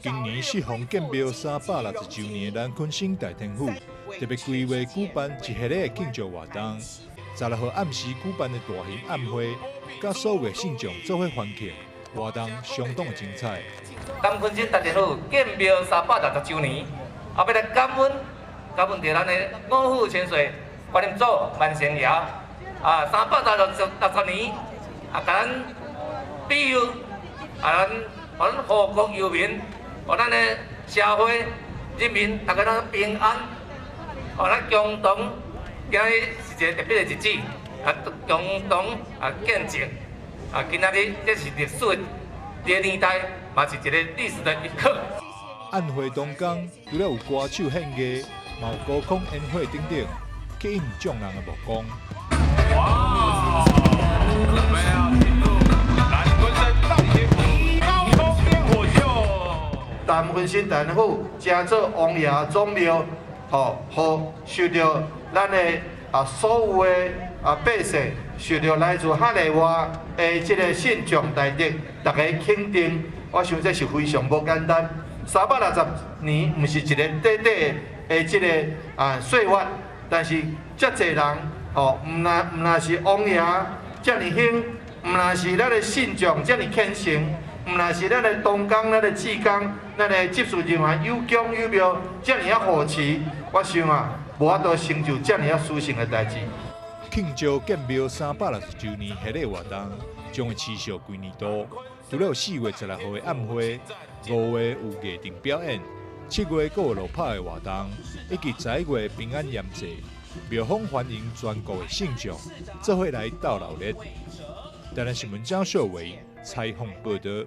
今年適逢建廟360周年，南鯤鯓大天府特別規劃舉辦一系列的慶祝活動。16號暗時舉辦的大型暗會，佮所有的信眾做伙歡慶，活動相當的精彩。南鯤鯓大天府建廟360周年，啊，欲來感恩，感恩著咱的五虎千歲觀音祖萬神爺啊，360年，啊，共咱庇佑，啊，咱予咱禍國憂民，予咱的社會人民大家攏平安，予咱共同今日是一個特別的日子，啊，共同啊見證，啊，今仔日這是歷史的年代，嘛是一個歷史的一刻。暗會當中，除了有歌手獻藝，嘛有高空煙火等等，吸引眾人的目光。哇！準備要進入南鯤鯓大天府高空煙火秀。南鯤鯓大天府成做王爺祖廟，吼，予受著咱的啊所有的啊百姓，受著來自海內外的這个信眾大德，逐家肯定，我想這是非常無簡單。360年毋是一个短短的這个啊歲月，但是遮濟人吼，毋若是王爺遮爾興，毋若是咱的信眾遮爾虔誠，毋若是咱的同工、咱的志工、咱的執事人員有功有廟遮爾仔護持，我想啊，無法度成就遮爾仔殊勝的代誌。慶祝建廟360周年系列活動將會持續規年度，除了4月16號的暗會，5月有藝陣表演，7月閣有路跑的活動，以及11月平安鹽祭，廟方歡迎全國的信眾做伙來鬥鬧熱。台南新聞張秀偉採訪報導。